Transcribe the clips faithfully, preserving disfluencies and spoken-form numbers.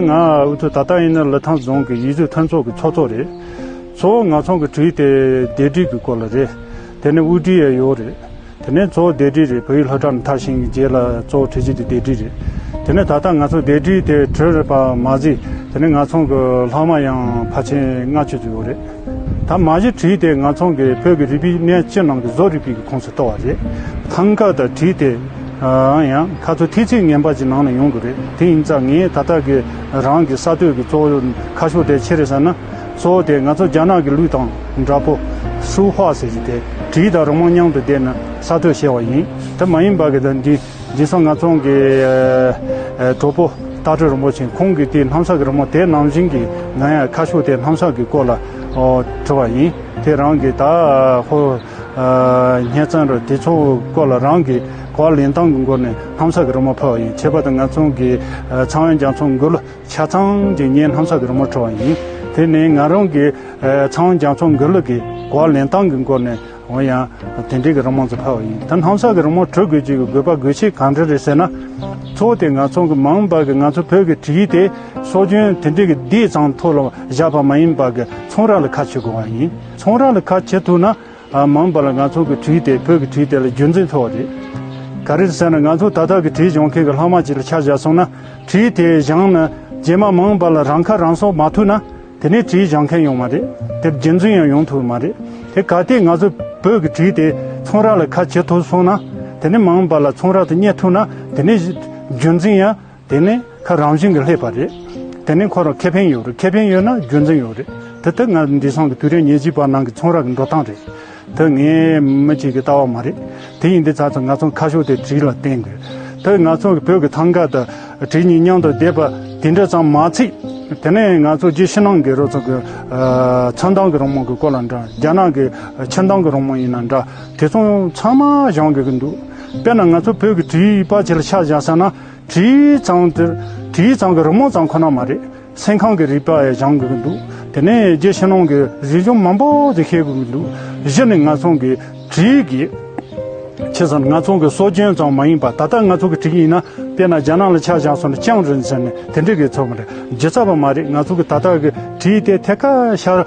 ང་འུ་ཚོ་ད་ལྟ་ཡིན་ན་ལི་ཐང་རྫོང་གི་ཡུལ་སྲོལ་མཐུན་ཚོགས་ཀྱི་ཚོགས་གཙོ་རེད། གཙོ་བོ་ང་ཚོ་གི་དྲི་དེ་ལྡེབས་བྲིས་ཀྱི་སྐོར་ལ་རེད། དེ་ནས་དབུ་དྲི་ཡང་ཡོད་རེད། དེ་ནས་གཙོ་བོ་ལྡེབས་བྲིས་རེད། བོད་ཡིག་སློབ་གྲྭ་ནས་མཐར་ཕྱིན་གྱི་རྗེས་ལ་གཙོ་བོ་བྲིས་རྗེས་དེ་ལྡེབས་བྲིས་རེད། དེ་ནས་ད་ལྟ་ང་ཚོ་ལྡེབས་བྲིས་དེ་བྲིས་རེད་པ་མ་ཟད། དེ་ནས་ང་ཚོ་གི་སློབ་མ་ཡང་ཕལ་ཆེར་ལྔ་བཅུ་ཙམ་ཡོད་རེད། ད་མ་གཞི་དྲི་དེ་ང་ཚོ་གི་བོད་ཀྱི་རིག་པའི་གནས་སྤྱི་ནང་གི་བཟོ་རིག་པའི་གི་ཁོངས་སུ་གཏོགས་པ་རེད། ཐང་ག་དང་དྲི་དེ་ཡང་ཁ་ཚོ་ཐིག་ཚད་ངན་པ་ཅིག་ནང་ནས་ཡོང་གི་རེད། དེ་ཡིན་ཙང་ངས་ད་ལྟ་གི་རང་གི་གསར་གཏོད་ཀྱི་གཙོ་བོ་ཁ་ཕྱོགས་དེ་ཆི་རེད་ཟེར་ན། གཙོ་བོ་དེ་ང་ཚོ་རྒྱ་ནག་གི་ལུགས་དང་འདྲ་པོ་ཧྲུའུ་ཧྭ་ཟེར་གྱི་དེ་དྲི་དང་རི་མོ་མཉམ་དུ་བསྡེབས་ནས་གསར་གཏོད་བྱས་པ་ཡིན། དེ་མ་ཡིན་པ་གི་ད་འདི་འདི་སང་ང་ཚོ་གི་གྲོགས་པོ་ལྟ་གྲུབ་རིན་པོ་ཆེ་ཁོང་གིས་དེ་སྣམ་སྲས་ཀྱི་རི་མོ་དེ་ནང་བཞིན་གྱི་ང་ཡང་ཁ་ཕྱོགས་དེ་སྣམ་སྲས་ཀྱི་སྐོར་ལ་བྲིས་པ་ཡིན། དེ་རང་གི་ད་ཧོ་སྙན་རྩོམ་རུ་དེ་ཚོ་སྐོར་ལ་རང་གི་གོ་བ་ལེན་སྟངས་ཀྱི་སྒོ་ནས་སྣམ་སྲས་ཀྱི་རི་མོ་ཕུལ་བ་ཡིན། ཁྱད་པར་དུ་ང་ཚོ་གི་ཚངས་དབྱངས་རྒྱ་མཚོ་མགུར་གླུ་ཆ་ཚང་གི་ངའི་སྣམ་སྲས་ཀྱི་རི་མོ་བྲིས་པ་ཡིན། དེ་ནས་ང་རང་གི་ཚངས་དབྱངས་རྒྱ་མཚོ་མགུར་གླུ་གི་གོ་བ་ལེན་སྟངས་ཀྱི་སྒོ་ནས་འོ་ཡང་དེ་འདྲའི་གི་རི་མོ་ཚོ་ཕུལ་བ་ཡིན། ད་སྣམ་སྲས་ཀྱི་རི་མོ་བྲི་དགོས་ཀྱི་དགོས་པ་དགོས་ཆེད་གང་འདྲ་རེད་ཟེར་ན། གཙོ་བོ་དེ་ང་ཚོ་གི་མ་འོངས་པ་གི་ང་ཚོ་བོད་ཀྱི་དྲི་དེ་སྲོལ་རྒྱུན་དེ་འདྲའི་གི་སྡེ་ཙམ་ཐོག་ལ་བཞག་པ་མ་ཡིན་པ་གི་ཚོང་ར་ལ་ཁ་ཕྱེ་དགོས་པ་ཡིན། ཚོང་ར་ལ་ཁ་ཕྱེ་ཐུབ་ན། ཨ་མ་འོངས་པ་ལ་ང་ཚོ་གི་དྲི་དེ་བོད་ཀྱི་དྲི་དེ་ལ་རྒྱུན་འཛིན་ཐུབ་པ་རེད། ག་རེ་ཟེར་ན་ང་ཚོ་ད་ལྟ་གི་དྲི་སྦྱོང་མཁན་གྱི་སློབ་མ་ཅིག་ལ་ཆ་བཞག་སོང་ན། དྲི་དེ་སྦྱངས་ན་རྗེས་མ་མ་འོངས་པ་ལ་རང་ཁ་རང་གསོ་མ་ཐུབ་ན། དེ་ནས་དྲི་སྦྱང་མཁན་ཡོང་མ་རེད། དེ་རྒྱུན་འཛིན་ཡང་ཡོང་ཐུབ་མ་རེད། དེ་གལ་ཏེ་ང་ཚོ་བོད་ཀྱི་དྲི་དེ་ཚོང་ར་ལ་ཁ་ཕྱེ་ཐུབ་སོང་ན། དེ་ནས་མ་འོངས་པ་ལ་ཚོང་ར་དེ་རྙེད་ཐུབ་ན། དེ་ནས་རྒྱུན་འཛིན་ཡང་དེ་ནས་ཁ་རང་བཞིན་གྱིས་སླེབས་པ་རེད། དེ་ནས་ཁོ་རང་ཁེ་ཕན་ཡོད་རེད། ཁེ་ཕན་ཡོད་ན་རྒྱུན་འཛིན་ཡོད་རེད། དེ་ལྟར་ང་འདི་སང་གི་དུས་རབས་ཉེར་གཅིག་པ་ནང་གི་ཚོང་ར་གི་འགྲོ་སྟངས་རེད། དེ་ངའི་མི་གཅིག་གི་ལྟ་བ་མ་རེད། དེ་ཡིན་དུས་ཙང་ཙང་ང་ཚོ་ཁ་ཕྱོགས་དེ་དྲི་ལ་བརྟེན་དགོས། དེ་ང་ཚོ་གི་བོད་ཀྱི་ཐང་ག་དང་དྲི་གཉིས་མཉམ་དུ་བསྡེབས་པ་དེ་འདྲ་ཙམ་མ་ཚད། དེ་ནས་ང་ཚོ་རྒྱལ་ཕྱི་ནང་གི་རོ་ཚོ་གི་ཚོན་མདངས་ཀྱི་རི་མོ་གི་སྐོར་ལ་འདྲ། རྒྱ་ནག་གི་ཆུ་མདངས་ཀྱི་རི་མོ་ཡིན་ན་འདྲ། དེ་ཚོ་ཚང་མ་སྦྱང་དགོས་ཀྱི་འདུག་དཔེར་ན་ང་ཚོ་བོད་ཀྱི་དྲིའི་པ་ཆེ་ལ་ཆ་བཞག་ས་ན། དྲིའི་གཙང་དེ་དྲིའི་གཙང་གི་རི་མོ་ཙམ་ཁོ་ན་མ་རེད། སེམས་ཁམས་ཀྱི་རིག་པ་ཡང་སྦྱང་དགོས་ཀྱི་འདུག་དེ་ནས་རྒྱལ་ཕྱི་ནང་གི་རིག་གཞུང་མང་པོ་ཅིག་ཤེས་དགོས་ཀྱི་འདུག་གཞི་ནས་ང་ཚོ་གི་དྲི་གི་ཆེ་ས་ང་ཚོ་གི་སྲོལ་རྒྱུན་ཙམ་མ་ཡིན་པ། ད་ལྟ་ང་ཚོ་གི་དྲི་ཡིན་ན་དཔེར་ན་རྒྱ་ནག་ལ་ཆ་བཞག་སོང་ན་ཅང་རིན་ཟེར་ནས་དེ་འདྲ་གི་ཚོ་མ་རེད། སྒྱུ་རྩལ་པ་མ་རེད། ང་ཚོ་གི་ད་ལྟ་གི་དྲི་དེ་ཐད་ཀར་ཤར།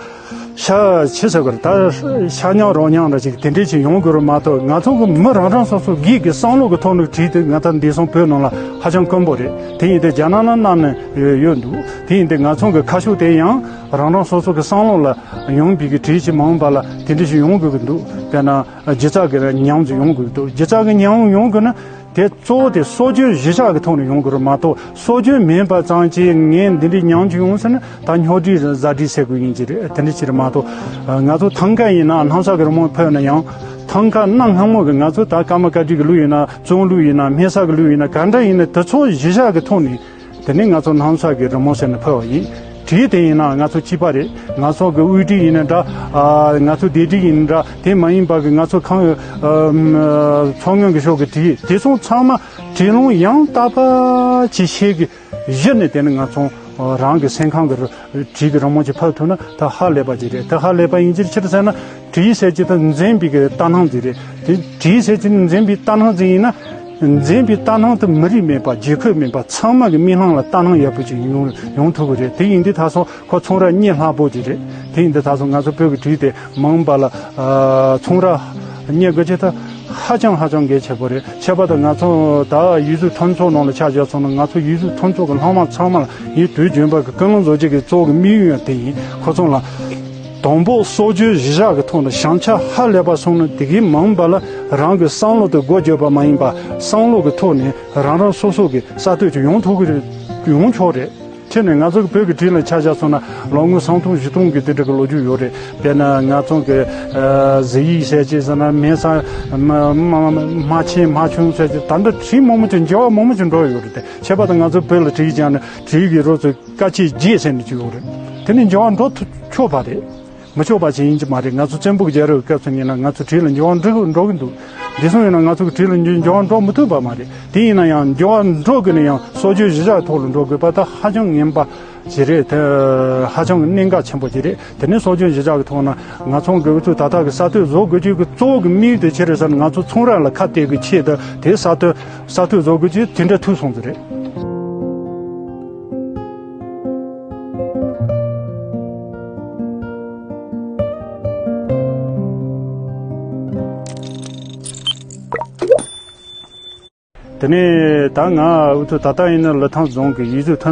ཤ་ཆི་ཟེར་དགོས་རེད། ད་ཤ་ཉག་རོ་ཉག་འདྲ་ཅིག་དེ་འདྲས་ཅིག་ཡོང་དགོས་རེད་མ་གཏོགས། ང་ཚོ་གི་མི་རང་རང་སོ་སོ་སྒེར་གྱི་བསམ་བློ་གི་ཐོག་ནས་བྲིས་ཏེ་ང་ད་འདས་སོང་བོད་ནང་ལ་ཧ་ཅང་དཀོན་པོ་རེད། དེ་ཡིན་ཏེ་རྒྱ་ནག་ལ་གནང་ནས་ཡོད་འདུག་དེ་ཡིན་ཏེ་ང་ཚོ་གི་ཁ་ཕྱོགས་དེ་ཡང་རང་རང་སོ་སོ་གི་བསམ་བློ་ལ་ཡོང་བའི་གི་བྲིས་ཅིག་མ་འོངས་པ་ལ་དེ་འདྲས་ཞིག་ཡོང་དགོས་ཀྱི་འདུག་དཔེར་ན་སྒྱུ་རྩལ་གྱི་ཉམས་ཅིག་ཡོང་དགོས་ཀྱི་འདུག་སྒྱུ་རྩལ་གྱི་ཉམས་ཡོང་དགོས་ན། དེ་གཙོ་བོ་དེ་སྲོལ་རྒྱུན་གཞིར་བཞག་གི་ཐོག་ནས་ཡོང་དགོས་རེད་མ་གཏོགས། སྲོལ་རྒྱུན་མིན་པ་ཙམ་གྱིས་ངས་འདི་འདྲའི་ཉམས་ཅིག་ཡོང་ཟེར་ན་ད་རྙོག་དྲའི་ཟ་དྲའི་ཟེར་དགོས་ཡིན་གྱི་རེད། དེ་འདྲ་ཅིག་རེད་མ་གཏོགས། ང་ཚོ་ཐང་ག་ཡིན་ན་སྣམ་སྲས་ཀྱི་རི་མོ་ཕུལ་ན་ཡང་། ཐང་ག་གནའ་སྔ་མོ་གི་ང་ཚོ་ད་ཀརྨ་བཀའ་བརྒྱུད་ཀྱི་ལུགས་ཡིན་ན། བཙུན་ལུགས་ཡིན་ན། སྨད་ས་གི་ལུགས་ཡིན་ན། ག་འདྲ་ཡིན་ན་དེ་ཚོ་གཞིར་བཞག་གི་ཐོག་ནས། དེ་ནས་ང་ཚོ་སྣམ་སྲས་ཀྱི་རི་མོ་ཟེར་ནས་ཕུལ་བ་ཡིན། དྲི་དེ་ཡིན་ན་ང་ཚོ་གཅིག་པ་རེད། ང་ཚོ་གི་དབུ་དྲི་ཡིན་ན་འདྲ། ཨ་ང་ཚོ་ལྡེབས་བྲིས་ཡིན་ན་འདྲ། དེ་མ་ཡིན་པ་གི་ང་ཚོ་ཁང་ཨ་ཨ་མཚོ་སྔོན་གྱི་ཕྱོགས་ཀྱི་དྲི་དེ་ཚོ་ཚང་མ་དྲི་ལུང་ཡང་དག་པ་ཅིག་ཤེས་ཀྱི་གཞི་ནས་དེ་ནི་ང་ཚོ་རང་གི་སེམས་ཁམས་ཀྱི་དྲི་གི་རི་མོ་ཅིག་ཕབ་ཐུབ་ན་ད་ཧ་ལས་པ་ཅིག་རེད། ད་ཧ་ལས་པ་ཡིན་གྱི་ཕྱིར་ཟེར་ན། དྲི་ཟེར་གྱི་ད་འཛིན་པའི་གི་ལྟ་སྣང་ཅིག་རེད། དེ་དྲི་ཟེར་གྱི་འཛིན་པའི་ལྟ་སྣང་ཅིག་ཡིན་ན། འཛིན་པའི་ལྟ་སྣང་དེ་མི་རིགས་མེད་པ། རྒྱལ་ཁབ་མེད་པ། ཚང་མ་གི་མིག་ལམ་ལ་ལྟ་སྣང་ཡག་པོ་ཅིག་ཡོང་ཡོང་ཐུབ་ཀྱི་རེད། དེ་ཡིན་དུས་ད་སོང་ཁོ་ཚོང་ར་གཉིས་ལྷག་པོ་ཅིག་རེད། དེ་ཡིན་དུས་ད་སོང་ང་ཚོ་བོད་ཀྱི་དྲི་དེ་མ་འོངས་པ་ལ་ཨ་ཚོང་ར་གཉེར་དགོས་ཆེད་ད་ཧ་ཅང་ཧ་ཅང་གལ་ཆེ་པོ་རེད། ཁྱད་པར་དུ་ང་ཚོ་ད་ཡུལ་སྲོལ་མཐུན་ཚོགས་ནང་ལ་ཆ་བཞག་སོང་ན། ང་ཚོ་ཡུལ་སྲོལ་མཐུན་ཚོགས་ཀྱི་ལྷག་མ་ཚང་མ་ལ་ངས་དུས་རྒྱུན་པ་གི་ཀུན་སློང་བཟོ་བྱེད་ཀྱི་གཙོ་བོ་གི་དམིགས་ཡུལ་ཡང་དེ་ཡིན། ཁོ་ཚོ་ལ། དང་པོ་སྲོལ་རྒྱུན་གཞིར་བཞག་གི་ཐོག་ནས་བྱང་ཆ་ཧ་ལས་པ་སོང་ན། དེ་གའི་མ་འོངས་པ་ལ་རང་གི་བསམ་བློ་དེ་སྒོ་བརྒྱབ་པ་མ་ཡིན་པ། བསམ་བློ་གི་ཐོག་ནས་རང་རང་སོ་སོ་གི་གསར་གཏོད་ཅིག་ཡོང་ཐུབ་ཀྱི་རེད། ཡོང་ཆོག་རེད། ཁྱེད་ནས་ང་ཚོ་གི་བོད་ཀྱི་དྲི་ལ་ཆ་བཞག་སོང་ན་ལོ་ངོ་སུམ་སྟོང་བཞི་སྟོང་གི་དེ་འདྲ་གི་ལོ་རྒྱུས་ཡོད་རེད། དཔེར་ན་ང་ཚོ་གི་ཨ་གཟི་ཡིག་ཟེར་གྱི་ཟེར་ན། སྨན་ས་རྨ་རྨ་རྨ་ཆེན་རྨ་ཆུང་ཟེར་གྱི་ད་ལྟ་དྲི་མང་པོ་ཅིག་འགྱུར་བ་མང་པོ་ཅིག་འགྲོ་ཡོད་རེད་དེ། ཁྱད་པར་དུ་ང་ཚོ་བོད་ལ་དྲི་སྦྱངས་ན་དྲི་གི་རོ་ཚོ་དཀའ་སྤྱད་བརྒྱད་ཟེར་ནས་ཅིག་ཡོད་རེད། དེ་ནི་འགྱུར་བ་འགྲོ་ཐུབ་ཆོག་པ་རེད། མི་ཆོག་པ་ཅིག་ཡིན་གྱི་མ་རེད། ང་ཚོ་བཙན་པོ་གི་རྒྱལ་རབས་སྐབས་སུ་ཡིན་ན་ང་ཚོ་དྲི་ལ་འགྱུར་བ་འགྲོ་འགྲོ་གི་འདུག་དེ་སོང་ཡིན་ན་ང་ཚོ་གི་དྲི་ལ་འགྱུར་འགྱུར་བ་འགྲོ་མི་ཐུབ་པ་མ་རེད། དེ་ཡིན་ན་ཡང་འགྱུར་བ་འགྲོ་དགོས་ན་ཡང་སྲོལ་རྒྱུན་གཞིར་བཞག་ཐོག་ལ་འགྲོ་དགོས་པ་ད་ཧ་ཅང་ངན་པ་ཅིག་རེད། དེ་ཧ་ཅང་གནད་འགག་ཆེན་པོ་ཅིག་རེད། དེ་ནས་སྲོལ་རྒྱུན་གཞིར་བཞག་གི་ཐོག་ན་ང་ཚོ་གི་འུ་ཚོ་ད་ལྟ་གི་གསར་གཏོད་བཟོ་དགོས་རྒྱུ་གི་གཙོ་བོ་གི་དམིགས་ཡུལ་དེ་ཅི་རེད་ཟེར་ན། ང་ཚོ་ཚོང་ར་ལ་ཁ་གཏད་དགོས་ཆེད་དུ་དེ་གསར་གཏོད་གསར་གཏོད་བཟོ་དགོས་རྒྱུ་དེ་འདྲ་ཐུག་སོང་ཟེར་རེད། དེ་ནས་ད་ང་འུ་ཚོ་ད་ལྟ་ཡིན་ན་ལི་ཐང་རྫོང་གི་ཡུལ་ཤུལ་མཐོ་